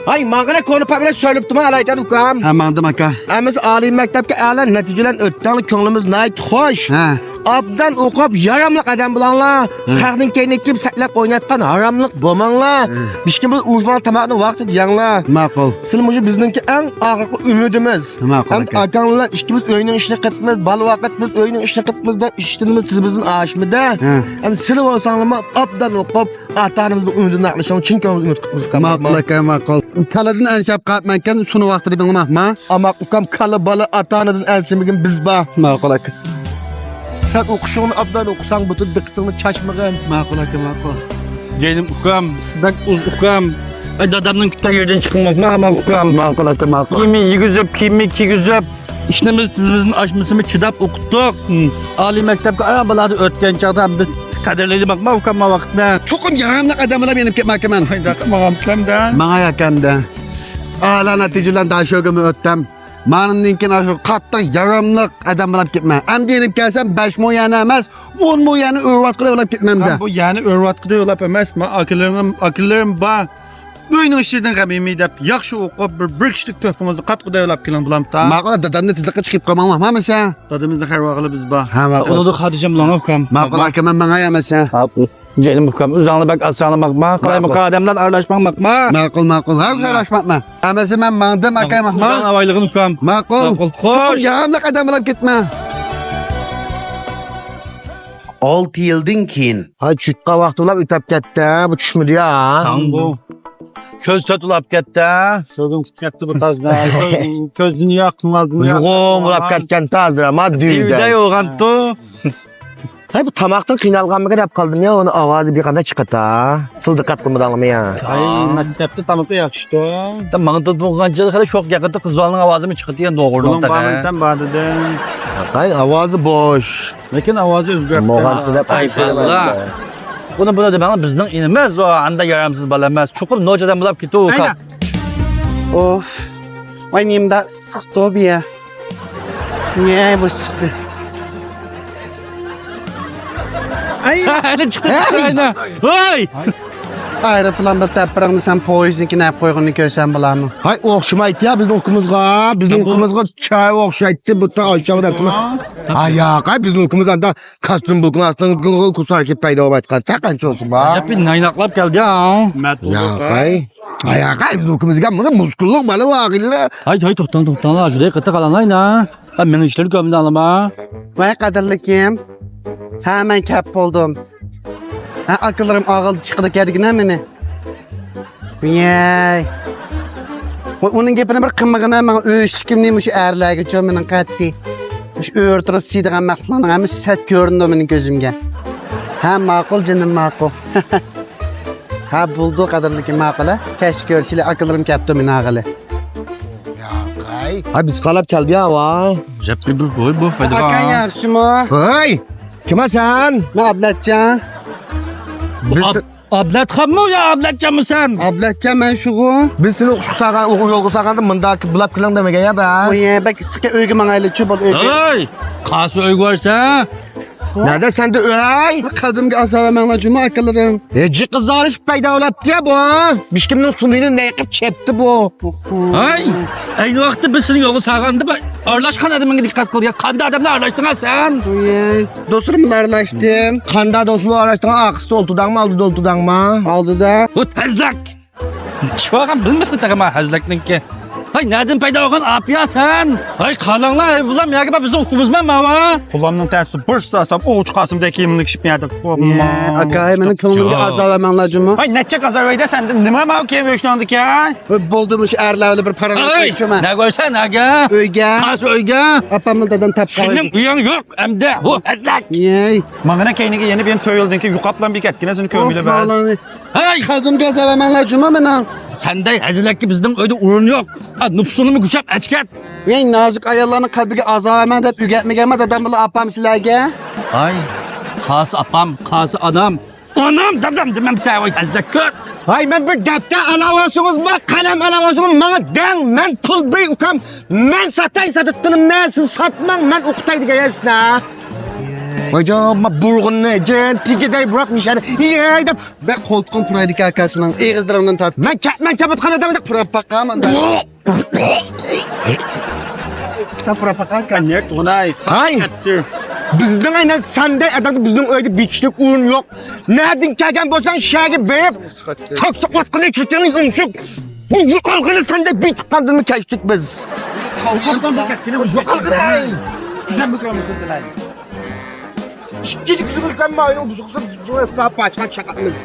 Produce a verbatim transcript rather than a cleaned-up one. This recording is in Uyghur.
ھاي، ماڭغىنە كونا پاپىلار سۆرىلىپتىمۇ ئالايتەن ئۇكام. ھە، ماڭدىم ئاكا. ئەمىسە ئالىي مەكتەپكە ئەلا نەتىجە بىلەن ئۆتتەڭلار، كۆڭلىمىز ناھايىتى خوش. ھە. ئابدان ئوقۇپ، ياراملىق ئادەم بولۇڭلار. ھە. خەقنىڭ كەينىگە كىرىپ سەتلەپ ئوينايدىغان ھاراملىق بولماڭلار. ھە. بىشكىمىز ئۇرۇشماڭلار، تاماقنى ۋاقتىدا يەڭلار. ماقۇل. سىلەر مۇشۇ بىزنىڭكى ئەڭ ئاخىرقى ئۈمىدىمىز. ماقۇل ئاكا. ئەمدى ئاكاڭلار بىلەن ئىككىمىز ئۆينىڭ ئىشىنى قىلىپمىز، بالا ۋاقىتمىز، ئۆينىڭ ئىشىنى قىلىپمىز دەپ ئىشتىنىمىز تىزىمىزدىن ئاشمىدى. ھە. ئەمدى سىلەر بولساڭلارمۇ ئابدان ئوقۇپ، ئاتا-ئانىمىزنىڭ ئۈمىدىنى ئاقلىشىڭلار چىن كۆڭلىمىزدىن ئۈمىد قىلىمىز ئۇكام. ماقۇل ئاكا، ماقۇل. كالىدىن ئەنسىرەپ قاپمەنكەن، شۇنى ۋاقتىدا بىلمەڭلار. ئەمما ئۇكام، كالا بالا ئاتا-ئانىدىن ئەنسىرىمىگىن بىز بار. ماقۇل ئاكا. سەن ئوقۇشۇڭنى ئابدان ئوقۇساڭ، بۇتۇن دىققىتىڭنى چاچمىغىن. ماقۇل ئاكا، ماقۇل. جېنىم ئۇكام، بەك ئۇز ئۇكام. ئەي، دادامنىڭ كۈتكەن يېرىدىن چىقماقما، ئەمما ئۇكام. ماقۇل ئاكا، ماقۇل. كىيىمنى يېگۈزۈپ، كىيىمنى كىيگۈزۈپ، ئىشنىمىز تىزىمىزدىن ئاشمىسىمۇ چىداپ ئوقۇتتۇق. ھىم. ئالىي مەكتەپكە ئاران بالىدا ئۆتكەن چاغدا بىز قەدىرلەيلى باقما ئۇكام ما ۋاقىتنى. چوقۇم ياراملىق ئادەم بىلەن يېنىپ كەتمەكچىمەن. ھايداققا ماڭامسىلەمدە. ماڭاي ئاكامدە. ئالا نەتىجە بىلەن داشۆگىمۇ ئۆتتەم. ماندىن كېيىن ئاشۇ قاتتىق ياراملىق ئادەم بولۇپ كېتىمەن. ئەمدى يېنىپ كەلسەم بەش مو يەنە ئەمەس، ئون مو يەنە ئۆرۈۋاتقىلى بولۇپ كېتىمەن-دە. ھە، بۇ يەنە ئۆرۈۋاتقىلى بولۇپ ئەمەس، ما ئاكىلىرىم، ئاكىلىرىم بار. ئۆينىڭ ئىشلىرىدىن غەم يېمەي دەپ، ياخشى ئوقۇپ، بىر، بىر كىشىلىك تۆھپىڭىزنى قاتقۇدەك يوللاپ كېلىڭ، بولامتا؟ ماقۇل، دادامنى تېزلىكقا چىقىپ قويماڭلار، مامىسە. دادىمىزنى خەۋەر ئالغىلى بىز بار. ھە، ماقۇل. ئۇنىڭدا خاتىرجەم بولۇڭ، ئۇكام. ماقۇل، ئاكا، مەن ماڭاي ئەمەسە. جېنىم ئۇكام، ئۆزۈڭنى بەك ئاسراڭلار باقما. قالايمىقان ئادەملەر ئارىلاشماڭ باقما. ماقۇل، ماقۇل. ھە، ئۆزۈڭ ئارىلاشماپمەن. ئەمەسە مەن ماڭدىم، ئاكاي، ماقۇل. ئۆزۈڭنى ئاۋايلىغىن، ئۇكام. ماقۇل. ماقۇل. خوش. چوقۇم يامانلىق ئادەم بولۇپ كەتمە. ئالتە يىلدىن كېيىن. ھاي، چۈشكە ۋاقتى بولۇپ ئۆتۈپ كەتتى. بۇ چۈشمىدى يا. ساڭ بۇ. كۆز تۆت بولۇپ كەتتى. كۆزۈم كەتتى بۇ تازنى. كۆز دۇنيا قىلماز، دۇنيا يوغان بولۇپ كەتكەن تازا، ما دۈيدە. دۈيدە يوغانتۇ. ھەي، بۇ تاماقتىن قىينالغانمىكىن دەپ قالدىم يا، ئۇنىڭ ئاۋازى بىر قانداق چىقىدۇ. سىل دىققەت قىلمىدىڭلارمۇ يا؟ ھەي، مەكتەپتە تامىقى ياخشىتۇ. ماڭا تۇتۇلغانچە خېلى شوخ يېقىندا قىز بالىنىڭ ئاۋازىمۇ چىقىدۇ يا، دوغرۇنىڭ بۇنىڭ تېخى. بارمۇ دېسەم بار دېدىم. ھەي، ئاۋازى بوش. لېكىن ئاۋازى ئۆزگەرتتى. ماڭا دەپ ئاي، باللا. بۇنى، بۇنى دېمەڭ، بىزنىڭ ئىنىمىز ئۇ، ئاندا يارامسىز بالا ئەمەس. چوقۇم نوچى ئادەم بولۇپ كېتىۋاتىدۇ. ئاينا. ئوف. ۋاي، نېمىدا ئىسسىق توبىيە. نېمە بۇ ئىسسىقتى؟ ئاي. ھەي! چىقتى، چىقتى، ئاينا. ھوي! ئايروپىلان بىلەن تەپپىرىڭنى سەن پويىزنىڭكىنى ئەپ قويغىنىنى كۆرسەم بولامۇ؟ ھاي، ئوخشىمايتتى يا بىزنىڭ ئۇكىمىزغا. بىزنىڭ ئۇكىمىزغا چاي ئوخشايتتى، بۇ تا ئاشاغىدا. ھا؟ ھاي، ياق، ھاي، بىزنىڭ ئۇكىمىز ئاندا كاستيۇم بولغىنى ئاستىڭ كۇسار كېلىپ پەيدا بولۇۋاتقان. تا قانچە بولسۇن، با؟ ئەجەب بىر نايناقلاپ كەلدى، ھا؟ مەت بولدۇق، ھاي. ھاي، ھاي، بىزنىڭ ئۇكىمىزغا مۇندا مۇسكۇللۇق بالا ۋاقىللا. ھاي، ھاي، توختاڭ، توختاڭلار، شۇنداق قېتىق قالاڭلار، ھاينا. ھا، مېنىڭ ئىشلىرىنى كۆرمىدىڭلارمۇ؟ ۋاي، قەدىرلىكىم. ھە، مەن كەپ بولدۇم. ھە، ئاكىلىرىم ئاغىل چىقىدۇ كەدىگىنە مېنى. ۋىيەي. ۋاي، ئۇنىڭ گېپىنى بىر قىلمىغىنا، ماڭا ئۆي ئىشىكىمنى مۇشۇ ئەرلەرگىچۇ مېنىڭ قەتئىي. مۇشۇ ئۆرە تۇرۇپ سىيدىغان مەخلۇقنىڭ ھەممىسى سەت كۆرۈنىدۇ مېنىڭ كۆزۈمگە. ھە، ماقۇل جېنىم، ماقۇل. ھە، بولدى، قەدىرلىكىم، ماقۇل، ھە. كەچتە كۆرۈشىلى، ئاكىلىرىم كەپتۇ مېنى ئاغىلى. ياقاي. ھە، بىز قالاپ كەلدى يا، ۋا. جەپكە بىر قوي، بۇ، ھەدە. ئاكاڭ ياخشىمۇ؟ ھەي، كىم سەن؟ مەن ئابلەتجان. بىز ئاب-، ئابلەتخانمۇ يا ئابلەتجانمۇ سەن؟ ئابلەتجان مەن شۇغۇ. بىز سېنى ئوقۇشقا سالغان، ئوقۇ-، يولغا سالغاندا مۇنداق بىلاپ كېلىڭ دېمىگەن يا بەس. ئوي، بەك ئىسسىقكەن، ئۆيگە ماڭايلىچۇ، بولدى، ئۆيگە. ھەي، قاسى ئۆيگە بارسا. نەدە سەندە ئۆي؟ قەلبىمگە ئازار بەرمەڭلار جۇمۇ ئاكىلىرىم. ھېجى قىزارىش پەيدا بولاپتۇ يا بۇ. ھېچكىمنىڭ سۇنىنى نەقىپ چەپتى بۇ. ھەي، ئەينى ۋاقىتتا بىز سېنى يولغا سالغاندا بىر ئارىلاشقان ئادىمىڭگە دىققەت قىل يا. قانداق ئادەملەر ئارىلاشتىڭ سەن؟ ئوي، دوستلىرىم بىلەن ئارىلاشتىم. قانداق دوستلار ئارىلاشتىڭ؟ ئارقىسىدا ئولتۇردۇڭمۇ، ئالدىدا ئولتۇردۇڭمۇ؟ ئالدىدا. بۇ تەزلەك. چۈشۈۋالغان بىلمىسىدى تېخى ما ھەزلەكنىڭكى. ھاي، نەدىن پەيدا بولغان ئاپىيا سەن؟ ھاي، قالاڭلار، ھاي، بۇلام يەرگە بار، بىزنىڭ ئۇكىمىزمۇ ماۋا. قولامنىڭ تەسى بىر ساسام ئوغۇچ قاسىمدەك كىيىمنى كىيىپ يەردە. ئاكا، ھاي، مېنىڭ كۆڭلۈمگە ئازار بەرمەڭلار جۇمۇ. ھاي، نەچچە ئازار بەردى سەندىن، نېمە ماۋۇ كىيىم ئۆشنىڭدىكى؟ بولدى، مۇشۇ ئەرلەر بىلەن بىر پاراڭلىشىپ ئۆچۈمەن. نەگە ئۆيسەن، نەگە؟ ئۆيگە. قايسى ئۆيگە؟ ئاپام بىلەن دادام تاپقان. سېنىڭ ئۆيۈڭ يوق ئەمدى، ھو ھەزلەك. يەي. ماڭىنا كەينىگە يەنە بىر تۆت يىلدىن كېيىن يوقاپلا بىر كەتكىنە سېنى كۆرمىگىلى بەس. ھەي! قەلبىمگە ئازار بەرمەڭلار جۇمۇ مېنىڭ. سەندەك ھەزىلەككە بىزنىڭ ئۆيدە ئورۇن يوق. ھە، نوپۇسۇڭنىمۇ كۈچەپ ئەچكەت. مەن نازۇك ئاياللارنىڭ قەلبىگە ئازار بەرمەڭ دەپ ئۆگەتمىگەنمۇ دادام بىلەن ئاپام سىلەرگە؟ ھاي، قاسى ئاپام، قاسى ئانام. ئانام، دادام دېمەمسەن، ۋاي ھەزىلەك كۆر. ھاي، مەن بىر دەپتەر ئالاۋالسىڭىزمۇ، قەلەم ئالاۋالسىڭىز، ماڭا دەڭ، مەن پۇل بېرەي ئۇكام، مەن ساتاي ساتىدىغىنىمنى، سىز ساتماڭ، مەن ئوقۇتاي دېگەن يا سىزنى. ۋايجان، ما بۇرغۇننى جىم تېگىدەي بۇراق مىشەدە يەي دەپ. بەك قولتۇقۇڭ پۇرايدىكى ئاكاسىنىڭ ئېغىزلىرىڭدىن تارتىپ. مەن كەتمەن چاپاتخانا دەمدىك. پۇراپ باققان ماندا. سەن پۇراپ باققان كەننەك غۇناي. ھاي. بىزنىڭ ئەنە سەندەك ئادەمگە بىزنىڭ ئۆيدە بېكىشلىك ئورۇن يوق. نەدىن كەلگەن بولساڭ شەھەرگە بېرىپ تاكسىقلاتقىنى كېتىڭ يۇمشۇق. بۇ يوقالغىنى سەندەك بىتىقلاردىنمۇ كەچتۇق بىز. يوقالغىنى. ئىككىنچى كۈنىمىز كەلمەي ئاينىڭ بۇزۇقسىز ساپ ئاچقان چاقاتمىز.